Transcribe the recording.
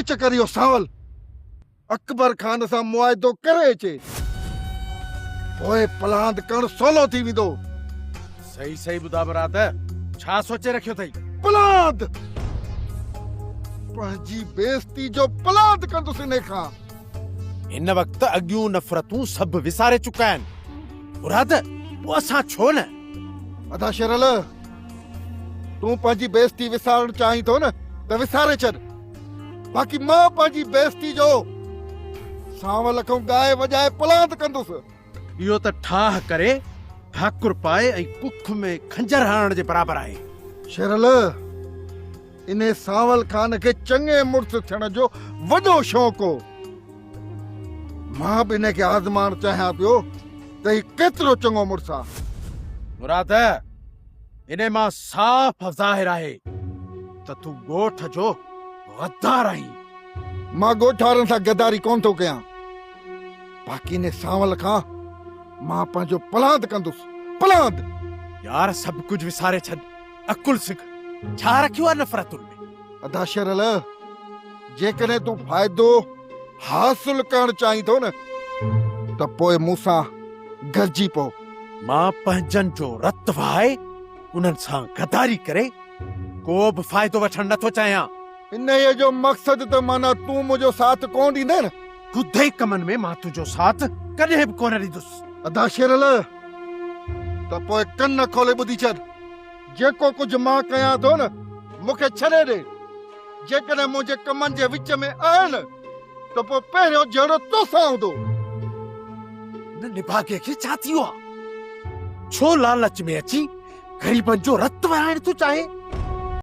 چڪر اهو سانول اڪبر خان سان معاهدو ڪري اچي، پوء پلاند ڪرڻ سولو ٿي ويندو. صحيح صحيح ٻڌاء مراد، ڇا سوچي رکيو اٿئي؟ پلاند! پنهنجي بيعزتي جو پلاند ڪندس انهي کان. هن وقت اڳيون نفرتون سڀ وساري چڪا آهن. مراد، پوء اسان ڇو نه؟ ادا شيرل، تون پنهنجي بيعزتي وسارڻ چاهين ٿو نه ته وساري ڇڏ. باقي مان پنهنجي بيعزتي جو سانول کان ڳائي وڄائي پلاند ڪندس. اهو ته ٺاهه ڪري ڀاڪر پائي ۽ ڪک ۾ خنجر هڻڻ جي برابر آهي. شيرل، انهي سانول خان کي چڱي مڙس ٿيڻ جو وڏو شوق هو. مان به انهي کي آزمائڻ چاهيان پيو ته هي ڪيترو چڱو مڙس آ. مراد، انهي مان صاف ظاهر آهي ته تون ڳوٺ جو غدار آهين. مان ڳوٺ وارن سان غداري ڪونه ٿو ڪيان. باقي انهي سانول کان مان پنهنجو پلاند ڪندس، پلاند! يار سڀ ڪجهه وساري ڇڏ، عقل سک، ڇا رکيو آهي نفرتن ۾؟ ادا شيرل، جيڪڏهن تون فائدو حاصل ڪرڻ چاهين ٿو نه ته پوء مون سان گڏجي پئو. مان پنهنجن جو رت وهائي انهن سان غداري ڪري ڪو به فائدو وٺڻ نه ٿو چاهيان. انهيء جو مقصد ته معنيٰ تون منهنجو ساٿ ڪونه ڏيندين؟ ڪڌي ڪمن ۾ مان تنهنجو ساٿ ڪڏهن به ڪونه ڏيندس. ادا شيرل، ته پوء ڪن کولي ٻڌي ڇڏ. جيڪو ڪجهه مان ڪيان ٿو نه، مون کي ڇڏي ڏي. جيڪڏهن منهنجي ڪمن جي وچ ۾ آئين نه، ته پوء پهريون جهيڙو توسان هوندو. هن نڀاڳي کي ڇا ٿي ويو آ؟ ڇو لالچ ۾ اچي غريبن جو رت وهائڻ ٿو چاهي؟